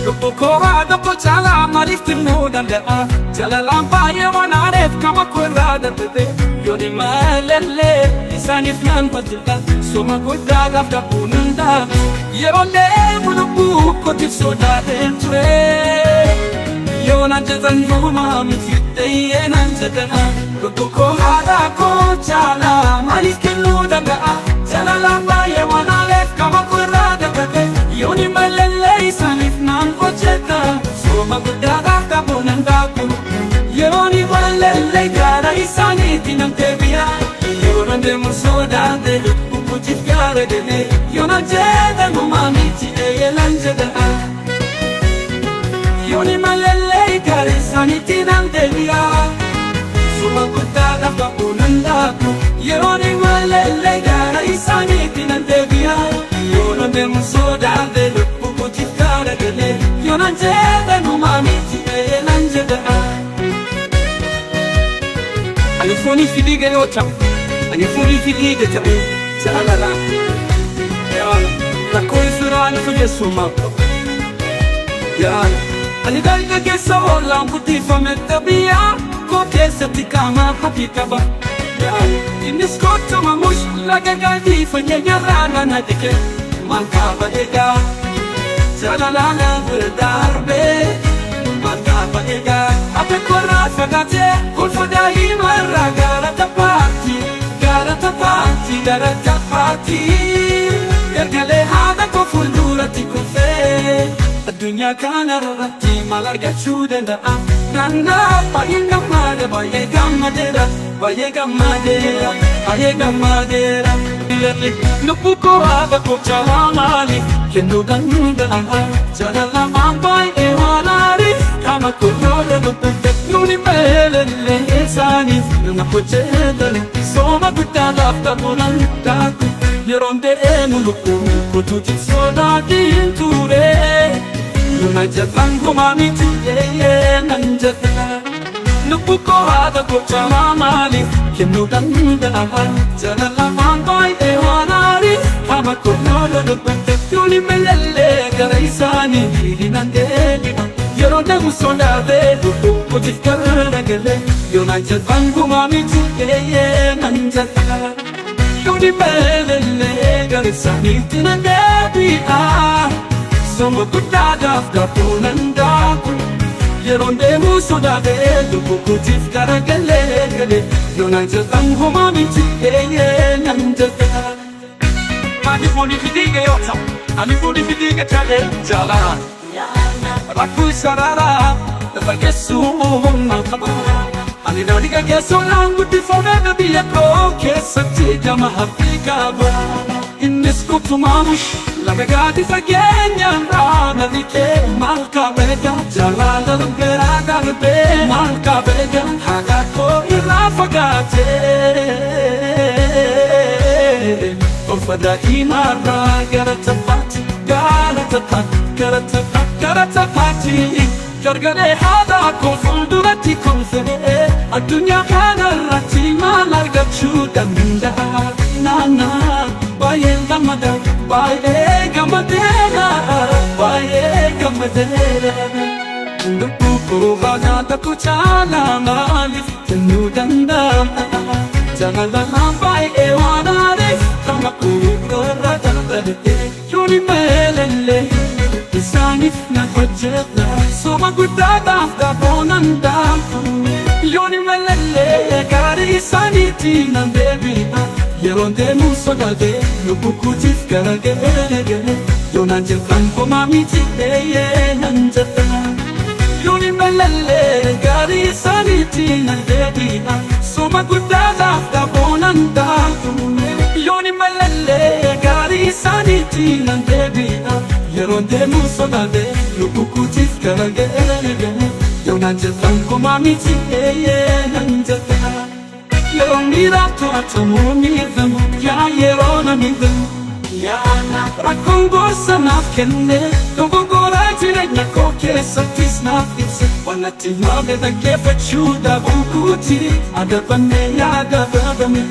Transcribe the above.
Lubbuu koo haadha koo caalaa maaliif kennuu danda'a? Jaalalaan baay'ee waan aareef qaama koo irraa darbite. Yooni malallee isaaniif nan hojjedha. Soma guddaa gaaf dhabuu nan dhabu. Yeroo deemu lubbuu kootiif sodaadheen ture. Yoo naan jedhan yooma miti ta'ee naan jedhana. Lubbuu koo haadha koo caalaa maaliif kennuu danda'a? Jaalalaan baay'ee waan aareef qaama koo irraa darbite. Yooni malallee isaaniif nan hojjedha. Soma guddaa gaaf dhabuu nan dhabu. Yerooni malallee gara isaaniitti nan deebi'a. Yeroo deemu sodaate lubbuu kootiif gara galee. Yoo naan jedhan homaa miti ta'ee naan jedhana. Yooni malallee gara isaaniitti nan deebi'a. Soma guddaa gaaf dhabuu nan dhabu. Yerooni malallee gara isaaniitti nan deebi'a. Yeroo deemu sodaate lubbuu kootiif gara galee. Yoo naan jedhan homaa miti ta'ee naan jedhana. Ani foonii fi dhiiga yoo ta'u, ani foonii fi dhiiga ta'u jaalalaan. Rakkoo isiraan fayyasummaa qabu. Ani dargaggeessa oolaan guddifame xabiyaa koo keessatti qaama hafi qaba. Innis kottuma mush laga gaaddii fayyanyarraa nana dhike maal qaba egaa jaalalaan bira darbee maal qaba egaa ate korraa fagaatee kolfa daa'ima irraa gara taphaatti gara taphaatti gara taphaatti gargalee haadha koo fuulduratti kufee addunyaa kana irratti maal argachuu danda'a? Naannaa baay'ee gammaade, baay'ee gammadeera, baay'ee gammadeera, baay'ee gammadeera. Lubbuu koo haadha koo caalaa maaliif kennuu danda'a? Jaalalaan baay'ee waan aariif qaama koo irraa dubbate. Nuuni meelellee isaaniif nama hojjetan. Sooma guddaa laaf ta'uu nan daaku. Yeroon deemu lubbuu kootuuti sodaatiin ture. Yoona jedhan homaa miti nan jedha. Lubbuu koo haadha koo caalaa maaliif kennuu danda'a? Jaalalaan baay'ee waan aariif qaama koo irraa dubbate. Yooni meelellee gara isaanii nan deebi'a. Yeroo deemu sodaatee lubbuu kootiif gara galee. Yoona jedhan homaa miti nan jedha. Yooni meelellee gara isaaniitti nan deebi'a. Soma guddaa gaaf dhabuu nan daaku. Yeroon deemu sodaatee lubbuu kootiif gara galee galee. Yoona jedhan homaa miti nan jedha. Ani foonii fi dhiiga yoo ta'u, ani foonii fi dhiiga ta'ee jaalalaan. Rakkoo sarara lafa geessuu humna qaba. Ani dargaggeessuudhaan guddifamee biyya koo keessatti gama haphii qaba. Innis kutumamush laga gaadi fageenyaan raana dhiqee maal qabeega jaalala garaa darbee maal qabeega haadha koo irraa fagaatee. Kolfa daa'imarraa gara taphaatti, gara taphaatti, gara taphaatti, gara taphaatti. Gargalee haadha koo fuulduratti kolfee addunyaa kanarratti maal argachuu danda'a? Naannaa baay'ee gammada, baay'ee gammadeera, baay'ee gammadeera. Lubbuu koo haadha koo caalaa maaliif kennuu danda'a? Jaalalaan baay'ee waan aareef qaama koo irraa darbee. Yooni meelellee isaaniif na hojjedha. Soma guddaadhaaf dhaboo nan daaku. Yooni malallee gaarii isaaniitti nan deebi'a. Yeroon deemu sodaatee lubbuu kootiif gara galee. Yoonaan jedhan homaa miti nan jedha. Yooni malallee gaarii isaaniitti nan deebi'a. Soma guddaadhaaf dhaboo nan daaku. Yooni malallee gaarii isaaniitti nan deebi'a. Yeroon deemu sodaatee lubbuu kootiif gara galee. Yoonaan jedhan homaa miti nan jedha. Yeroo miira to'atamu miidhamu yaa yeroo na miidhamu. Rakkoon gorsa naaf kenne dogoggora jireenya koo keessattis naaf ibse. Wanatti himame dhaggeeffachuu dhabuu kooti adabamee yaada badame.